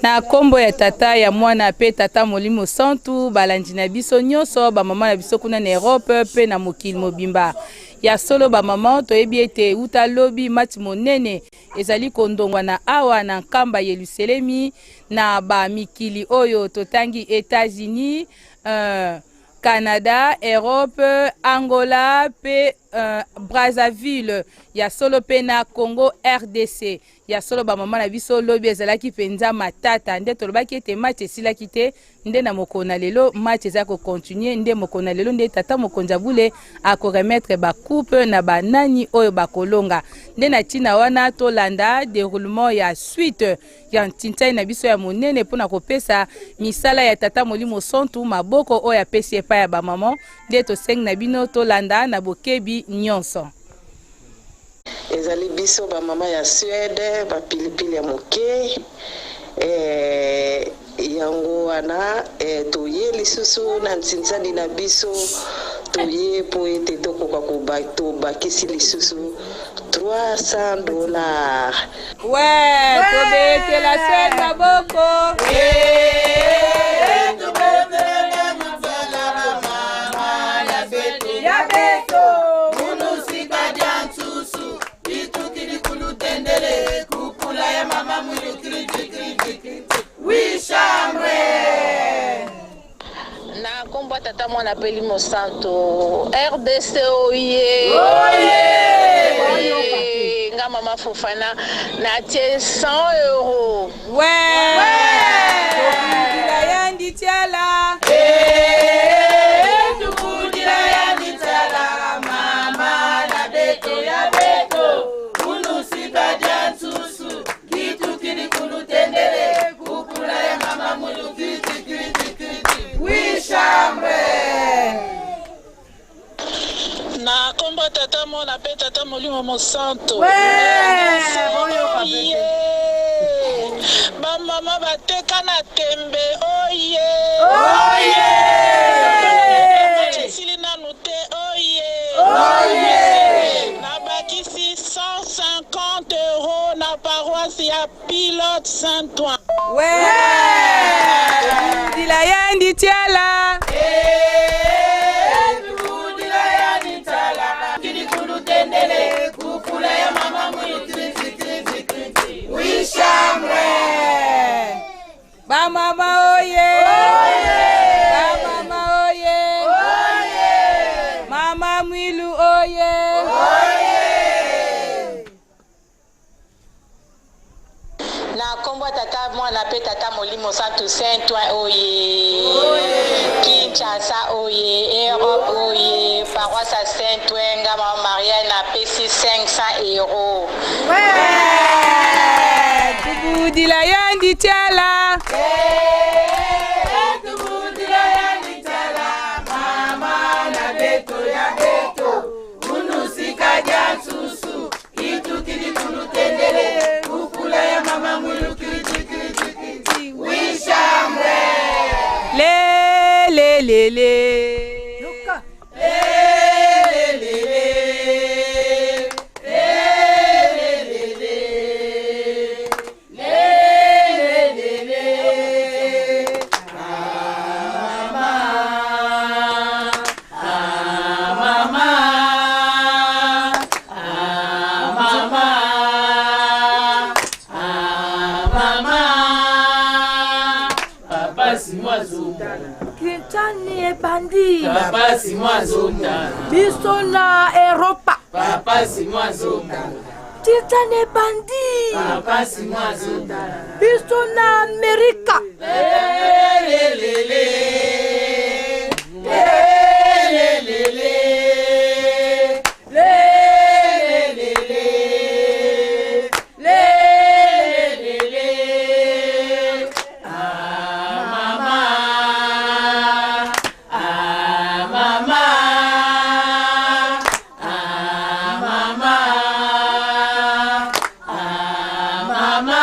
Na kombo ya Tata, ya Mwana pe Tata Molimo Santu, balandi na biso nyonso, ba mama na biso kuna na Europe pe na mokili mobimba. Ya solo ba mama, toyebi ete uta lobi match monene ezali kondongwana awa na Nkamba Yeluselemi na ba mikili oyo totangi Etats-Unis, euh, Canada, Europe, Angola pe euh, Brazzaville, ya solo pe na Congo RDC. Ya solo ba mama na biso lobi ezalaki penza matata nde tolobaki ete match esilaki te nde na mokolo na lelo match eza ko continuer nde mokolo na lelo nde tata mokonzi ya bule ako remettre ba coupe na ba nani oyo bakolonga nde na ntina wana tolanda deroulement ya suite ya ntintai na biso ya monene mpo na kopesa misala ya tata molimo santu maboko oyo apesi epai ya ba mama nde tosengi na bino tolanda na bokebi nyonso. Ezali biso ba mama ya Suède ba pilipili ya moke eh, yango wana eh, toye lisusu na nsinzani na biso toye mpo ete tokoka koba, tobakisi lisusu 300 dollars. Ouais, tobetela Suède maboko. Ya beto. Na nkombo ya Tata, Mwana mpe Elimo Santo, rdc oye! Oye! Nga mama Fofana natie 100 euros. Ouais! Tokundila yandi tiala. Na nkombo ya Tata, Mwana mpe Tata Molimo Mosanto. Oye! Bamama bateka na tembe oye! Esili nanu te oye! Nabakisi 150 euros na paroisse ya Pilote Saint-Ouen. Tokundila yandi tiala. Ba mama oye! Ba mama oye! Mama Mwilu oye! Na kombo ya Tata, Mwana pe Tata Molimo Santu Saint Ouen oye Kinshasa oye Europe oye paroisse ya Saint Ouen nga mama Marianne na pesi 500 euros. Tubudila yandi tiala. Le le le le. Kinshani ebandi. Papa Simon azotala. Biso na Eropa. Papa Simon azotala. Kinshani ebandi. Papa Simon azotala. Biso na Amerika. Lelelele. Lelelele. Lelelele. Lelelele. Ah mama. Ah mama. Ah mama. Ah mama.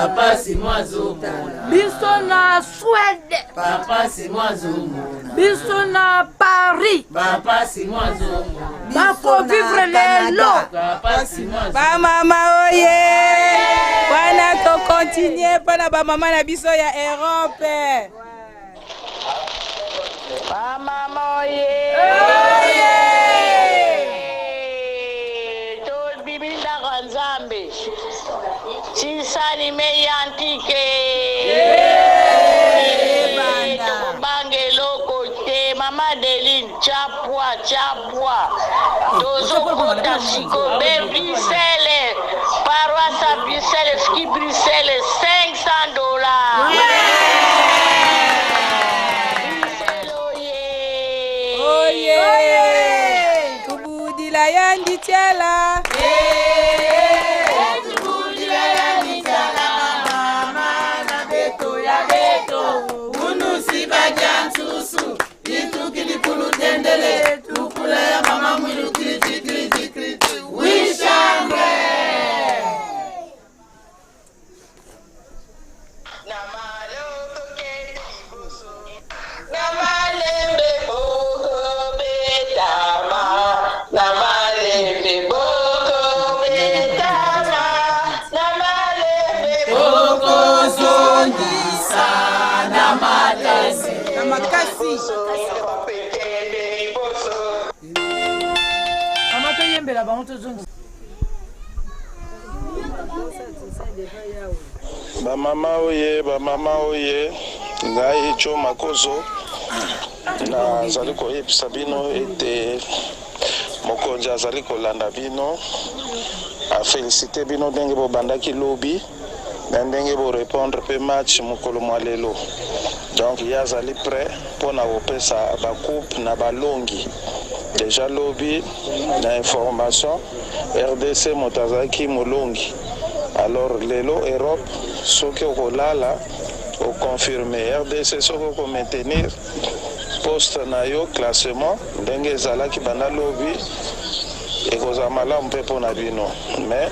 Papa Simon azomona. Biso na Suède. Papa Simon azomona. Biso na Paris. Papa Simon azomona. Bakovivre lelo. Papa Simon azomona. Bamama oye! Wana tokontinue mpo na bamama na biso ya Europe. Bamama oye! Tobimi ndako ya Nzambe. Tinsani mei antike. Tokobanga eloko te. Mama Adeline, chapwa chapwa. Tozokota siko be Bruxelles. Paroisse ya Bruxelles, ski Bruxelles 500 dollars. Bruxelles oye! Oye! Tubudila ya nditiala. Na maloko kende liboso na malembe bokobetama na malembe bokobetama na malembe Okozongisa na makasi. Na makasi. bokende liboso. Mama toyembela bango tozongisa. Bamama oye, bamama oye, ngai Jo Makozo nazali koyebisa bino ete mokonzi azali kolanda bino, afelisite bino ndenge bobandaki lobi na ndenge borepondre mpe match mokolo mwa lelo. Donc ye azali prêt mpo na kopesa bacoupe na balongi. Deja lobi na information RDC moto azalaki molongi. Alors lelo Europe soki okolala oconfirme RDC soki oko maintenir poste na yo classement ndenge ezalaki banda lobi ekozala malamu mpe mpo na bino, mais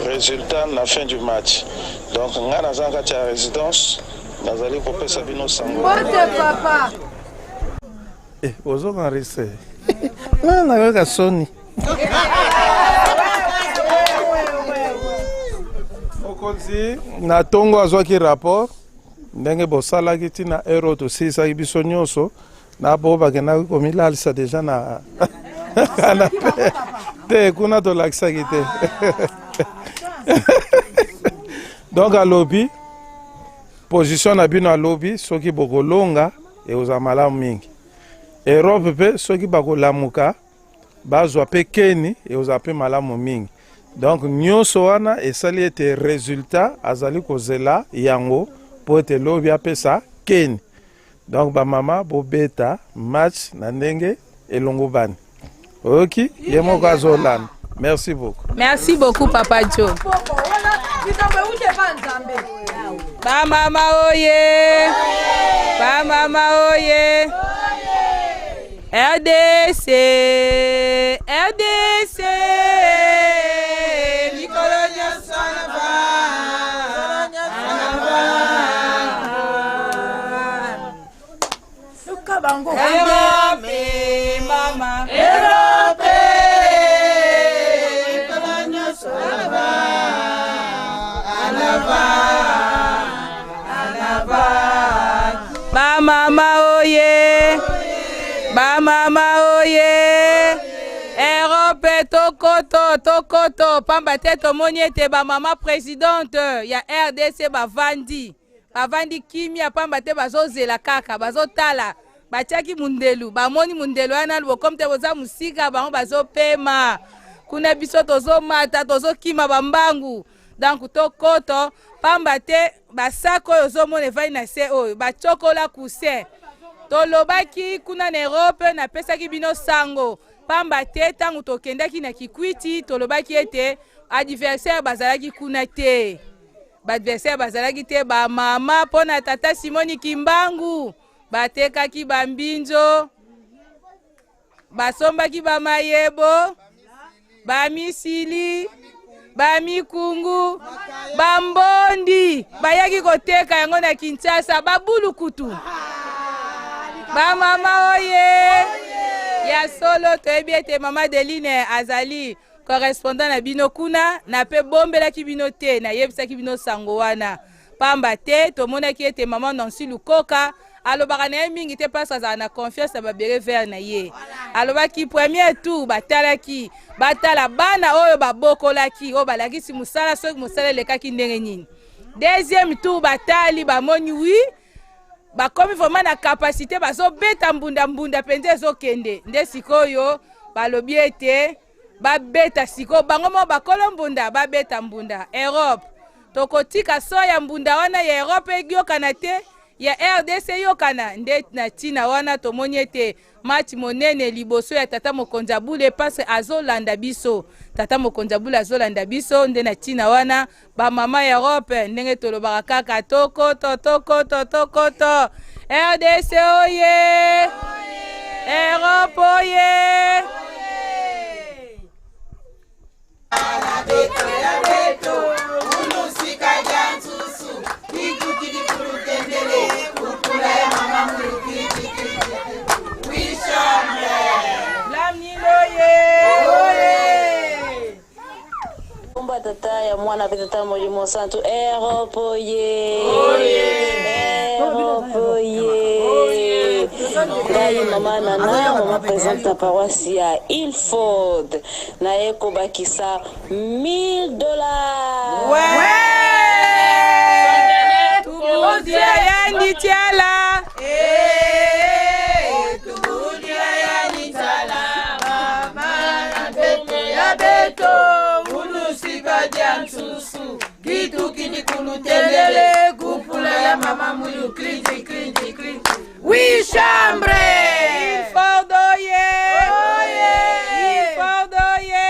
résultat na fin du match. Donc ngai naza na kati ya résidence, nazali kopesa bino sango. Mbote papa. Eh, ozoka enregistre nga nayoka soni. Mokonzi na ntongo azwaki rapport ndenge bosalaki ntina heure oyo tosilisaki biso nyonso na bo bakendaki komilalisa deja na kanape te, kuna tolakisaki te. Donc alobi position na bino, alobi soki bokolonga ekozala malamu mingi. Europe mpe soki bakolamuka bazwa mpe keni ekozala mpe malamu mingi. Donc nyonso wana esali ete resultat azali kozela yango mpo ete lobi apesa keni. Donc bamama bobeta match na ndenge elongobani, oyoki ye moko azolanda. Merci beaucoup. Merci beaucoup papa Joe. Likambo euti epa Nzambe. Bamama oye! Bamama oye! RDC! RDC! Mikolo nyonso na Luka bango. Europe, mama. Europe, mikolo nyonso anava, anava. Bamama oye! Bamama oye! Europe tokoto tokoto, pamba te tomoni ete bamama présidente ya RDC bavandi bavandi kimia, pamba te bazozela kaka, bazotala. Batiaki mundelu, bamoni mundelu wana bokomi te, boza mosika, bango bazopema kuna, biso tozomata, tozokima bambangu. Donc tokoto, pamba te basako oyo ozomona evandi na se oyo batyokola coussin. Tolobaki kuna na Europe, napesaki bino sango, pamba te ntango tokendaki na Kikwiti tolobaki ete adversaire bazalaki kuna te, baadversaire bazalaki te. Bamama mpo na tata Simoni Kimbangu batekaki bambinzo, basombaki bamayebo, bamisili, Bamikungu, bambondi bayaki koteka yango na Kinshasa, babulukutu. Bamama oye! Ya solo toyebi ete mama Deline azali correspondant na bino kuna, na pe bombelaki bino te, nayebisaki bino sango wana. Pamba te tomonaki ete maman Nancy Lukoka alobaka na ye mingi te parce azala na confiance na ba beret vert na ye. Alobaki premier tour batalaki, batala bana oyo babokolaki, oyo balakisi mosala soki mosala elekaki ndenge nini. Deuxième tour batali bamoni oui bakomi vraiment na capacité, bazobeta mbunda mbunda mpenza ezokende. Nde sikoyo balobi ete babeta sikoyo bango moko bakolo mbunda babeta mbunda Europe. Tokotika so ya mbunda wana ya Europe eyokana te, ya RDC eyokana. Nde na ntina wana tomoni ete match monene liboso ya tata mokonzi ya bule parce azolanda biso, tata mokonzi ya bule azolanda biso. Nde na ntina wana ba mama ya Europe ndenge tolobaka kaka tokoto tokoto tokoto, RDC oye, Europe oye. Kombo tata ya mwana pe tata molimo santu Europe oye Europe oye ngai mama nana mama presidente na paroisse ya Ilford naye kobakisa 1000 dollars. Tubudia yani tiala. Oui, chambre! Ilford oye! Ilford oye!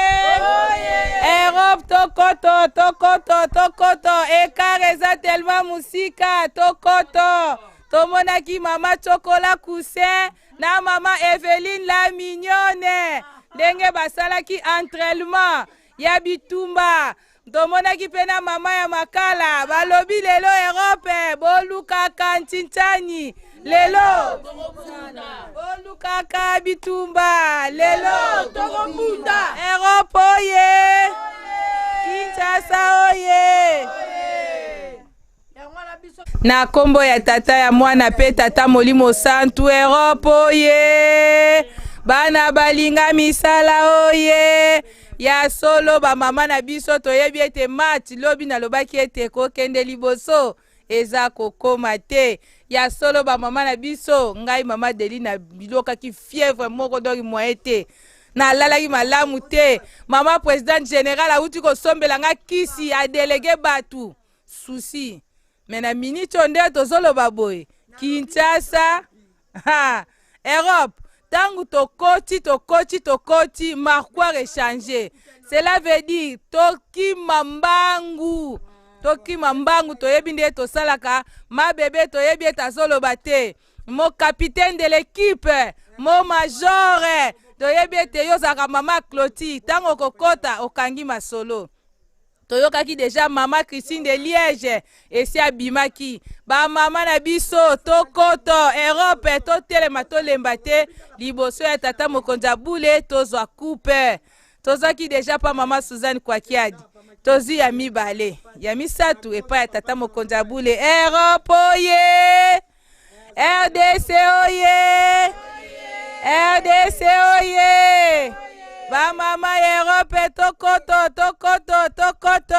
Europe tokoto tokoto tokoto écart eza tellement musika tokoto tomonaki mama chocolat coussin na mama Eveline la mignonne ndenge basalaki entraînement ya bitumba. Tomonaki mpe na mama ya makala balobi lelo Europe bolukaka ntintsani lelo bolukaka bitumba lelo tokobunda Europe oye Kinshasa oye. Na kombo ya tata ya mwana pe tata molimo santu Europe oye bana balinga misala oye ya solo ba mama na biso toyebi ete match lobi nalobaki ete kokende liboso eza kokoma te ya solo ba mama na biso ngai mama Deli na bilokaki fièvre moko donc moyen te nalalaki malamu te mama presidente générale awuti kosombela nga kisi adelege batu souci me na minute oyo nde tozoloba boye Kinshasa ha Europe ntango tokoti tokoti tokoti marquoir echange cela veut dire tokima mbangu tokima mbangu toyebi nde tosalaka mabebe toyebi ete azoloba te mo capitaine de l'équipe mo major toyebi ete yo ozalaka mama clotire ntango okokota okangi masolo toyokaki deja mama Christine de Liège esi abimaki ba mama na biso tokoto Europe totelema tolemba te liboso ya tata mokonzi ya bule tozwa coupe tozwaki deja pa mama Suzanne Kwakiadi tozwi ya mibale ya misato epai ya tata mokonzi ya bule Europe oye RDC oye RDC oye ba mama ya Europe tokoto tokoto tokoto.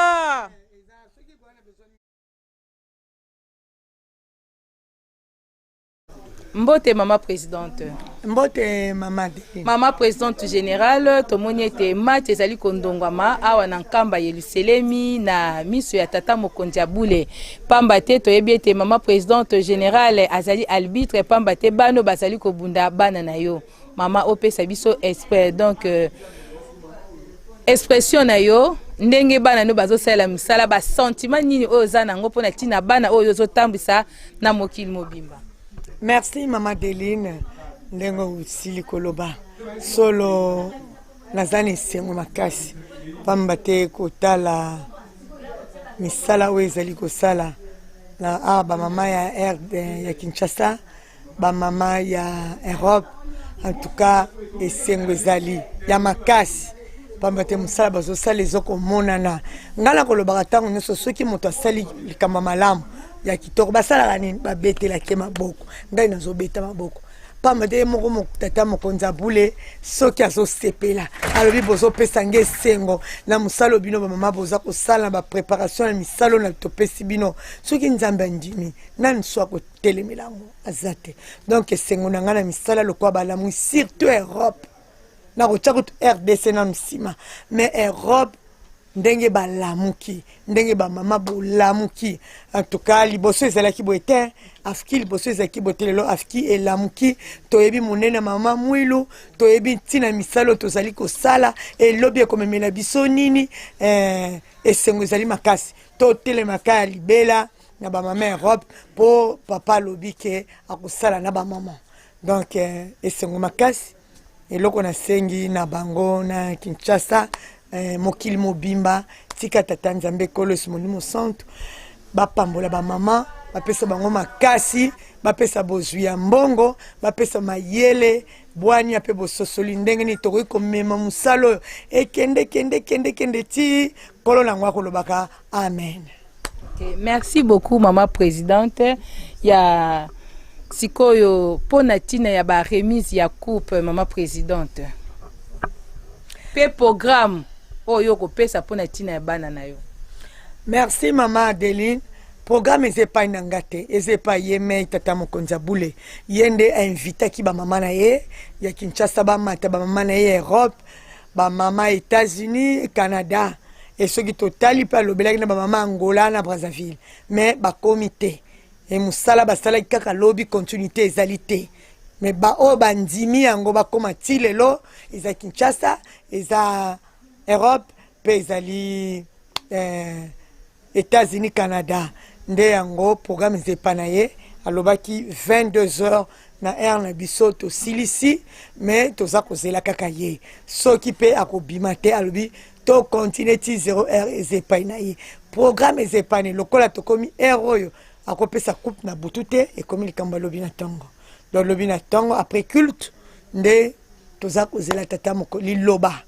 Mbote mama présidente. Mbote mama Adeline. Mama présidente générale, tomoni ete match ezali kondongwama awa na Nkamba Yelusalemi na miso ya tata mokonzi ya bule. Pamba te toyebi ete mama présidente générale azali arbitre pamba te bano bazali kobunda bana na yo. Mama opesa biso expert donc expression na yo ndenge bana no bazosalela misala ba sentiment nini oyo oza nango mpona ntina bana oyo ozotambwisa na mokili mobimba. Merci mama Adeline, ndenge osili koloba solo naza na esengo makasi. Pamba te kotala misala oyo ezali kosala na awa bamama ya RD ya Kinshasa, bamama ya Europe, en tout cas esengo ezali ya makasi pamba te mosala bazosala ezokomonana. Ngai nakolobaka ntango nyonso, soki moto asali likambo malamu ya kitoko, basalaka nini? Babetelaki maboko. Ngai nazobeta maboko pamba te ye moko tata mokonzi ya bule soki azosepela alobi bozopesa nge esengo na mosala bino bamama boza kosala na bapreparation ya misala na topesi bino. Soki Nzambe andimi, nani so akotelemela yango? Aza te. Donc esengo na ngai na misala lokola balamu, surtout Europe, nakotya kutu RDC nanu nsima, mais Europe ndenge balamuki, ndenge bamama bolamuki. En tout cas liboso ezalaki boye te. AFKI liboso ezalaki boye te, lelo AFKI elamuki. Toyebi monene ya mama Mwilu, toyebi ntina misala oyo tozali kosala, elobi ekomemela biso nini. Esengo ezali makasi, totelemaka ya libela na bamama Europe, mpo papa alobi ke akosala na bamama. Donc esengo makasi. Eloko nasengi na bango na Kinshasa, mokili mobimba, tika tata Nzambe Ekolo Yesu Molimo Santu bapambola bamama, bapesa bango makasi, bapesa bozwi ya mbongo, bapesa mayele, bwania mpe bososoli ndenge nini tokoki komema mosala oyo ekende kende kende kende ti nkolo na yango akolobaka amen. Okay, merci beaucoup mama présidente. Ya sikoyo mpo na ntina ya baremise ya coupe, mama présidente, mpe programme oyo okopesa mpo na ntina ya bana na yo. Merci mama Adeline. Programme eza epai na nga te, eza epai ye mei tata mokonzi ya bule. Ye nde ainvitaki bamama na ye ya Kinshasa bamata, bamama na ye ya Europe, bamama États-Unis, Canada. E soki totali mpe alobelaki na bamama Angola na Brazzaville, mais bakomi te. E mosala basalaki kaka lobi, continuité ezali te. Mais baoyo bandimi yango bakóma ti lelo, eza Kinshasa, eza Europe mpe ezali États-Unis, Canada. Nde yango programme eza epa na ye. Alobaki 22 heures na heure na biso tosilisi, mais toza kozela kaka ye. Soki mpe akobima te, alobi tocontinue ti 0 heure. Eza epai na ye, programme eza epai na ye. Lokola tokomi heure oyo akopesa coupe na butu te, ekomi likambo alobi na ntongo. Donc lobi na ntongo après culte nde toza kozela tata moko. Liloba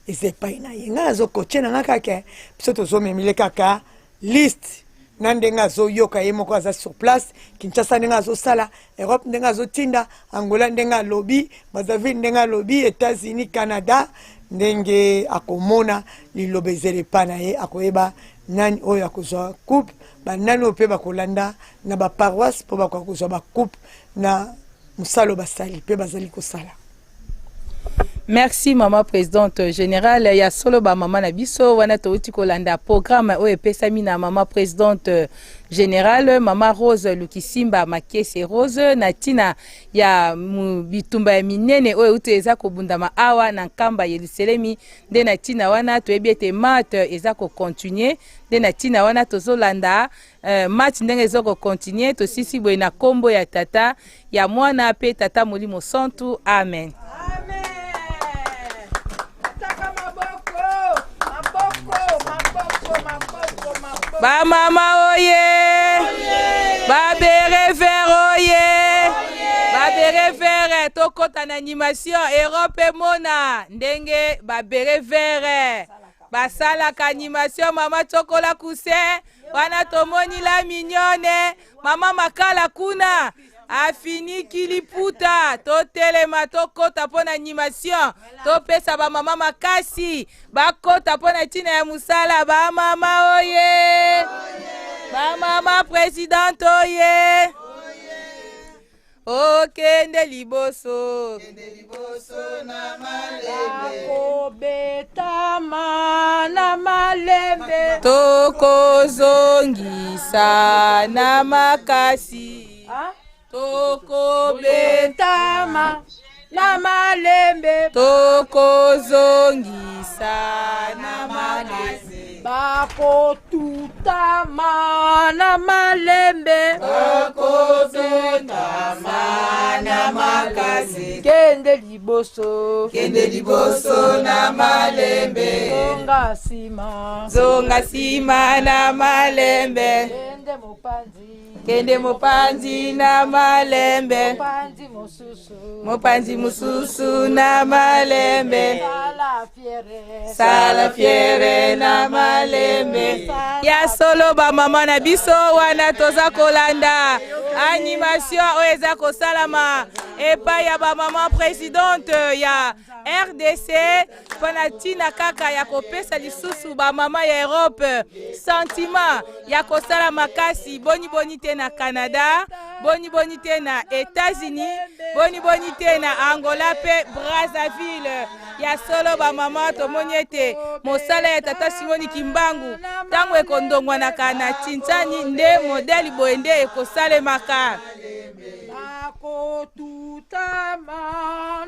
eza epai na ye, ngai nazokotie na ngai kaka. Biso tozomemile kaka liste na ndenge azoyoka ye moko aza sur place Kinshasa, ndenge azosala Europe, ndenge azotinda Angola, ndenge alobi Brazzaville, ndenge alobi États-Unis, Canada, ndenge akomona liloba ezela epai na ye, akoyeba nani oyo akozwa coupe, banani oyo mpe bakolanda na baparoisse mpo bakoka kozwa bacoupe na mosala oyo basali mpe bazali kosala. Merci mama présidente générale. Ya solo bamama na biso wana, touti kolanda programme oyo epesami na mama présidente générale, mama Rose Lukisimba Makese Rose, na ntina ya bitumba ya minene oyo euti eza kobundama awa na Nkamba Yelusalemi. Nde na ntina wana toyebi ete mat eza kocontinue. Nde na ntina wana tozolanda match ndenge eza kocontinue. Tosisi boye na nkombo ya Tata, ya Mwana mpe Tata Molimo Santu, amen. Amen. Taka maboko, maboko, maboko, maboko, maboko. Bamama oye, babérets verts oye, babérets verts, tokɔta na animation. Europe emona ndenge babérets verts basalaka animation. Mama Tsokola Coussin wana, tomoni la mignonne mama Makala kuna afiniki liputa. Totelema, tokɔta mpo na animation, topesa bamama makasi bakɔta mpo na ntina ya mosala. Bamama oye, bamama présidente oye, okende liboso. Bakobetama na malembe. Tokozongisa na makasi. Ah? Tokobeta Betama na malembe. Tokozongisa na makasi. Bakotutama na malembe. Bakotutama na makasi. Kende liboso. Kende liboso na malembe. Zonga nsima. Zonga nsima na malembe. Kende mopanzi. Kende mopanzi na malembe. Mopanzi mosusu. Mopanzi mosusu na malembe. Sala fiere. Sala fiere na malembe. Ya solo bamama na biso wana toza kolanda animation oyo eza kosalama epai ya bamama presidente ya RDC mpo na ntina kaka ya kopesa lisusu bamama ya Europe sentiment ya kosala makasi, boni boni te na Canada, boni boni te na Etats-Unis, boni boni te na Angola mpe Brazzaville. Ya solo bamama, tomoni ete mosala ya tata Simoni Kimbangu ntango ekondongwanaka na Tshintshani nde modele boye nde ekosalemaka. Bakotutama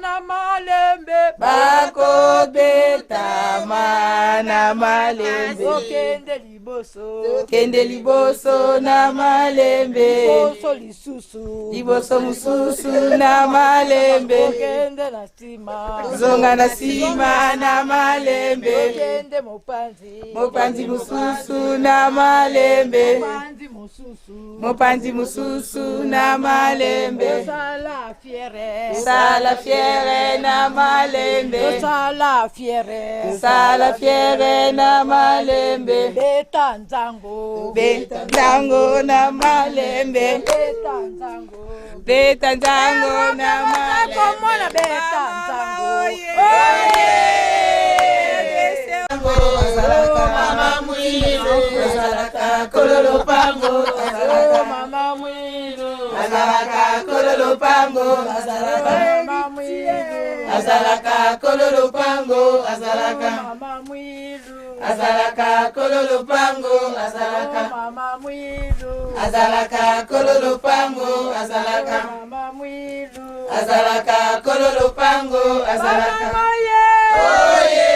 na malembe. Bakobetama na malembe. Okende liboso. Kende liboso na malembe. Liboso lisusu. Liboso mosusu na malembe. Okende na nsima. Zonga na nsima na malembe. Okende mopanzi. Mopanzi mosusu na malembe. Mopanzi mosusu. Mopanzi mosusu na malembe. Osala fiere. Sala fiere na malembe. Osala fiere. Sala fiere na malembe. Beta nzango. Beta nzango na malembe. Beta nzango. Beta nzango na malembe. Komona beta nzango. Mama Mwilu azalaka kolo lopango. Oh, mama Mwilu. Azalaka kolo lopango. Azalaka. Mama Mwilu. Azalaka kolo lopango. Azalaka. Mama Mwilu. Azalaka kolo lopango. Azalaka. Mama Mwilu. Azalaka kolo lopango. Azalaka. Mama Mwilu. Azalaka kolo lopango. Azalaka. Mama ye. Oye.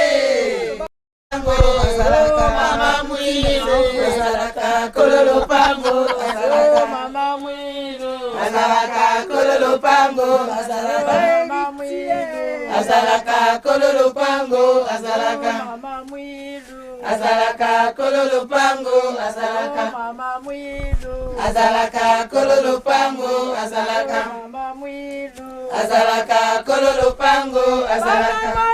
Azalaka mama Mwilu. Azalaka kolo lopango. Azalaka. Mama Mwilu. Azalaka kolo lopango. Azalaka. Mama Mwilu. Azalaka kolo lopango. Azalaka. Mama Mwilu. Azalaka kolo lopango. Azalaka. Mama Mwilu. Azalaka kolo lopango. Azalaka. Mama Mwilu. Azalaka kolo lopango. Azalaka. Mama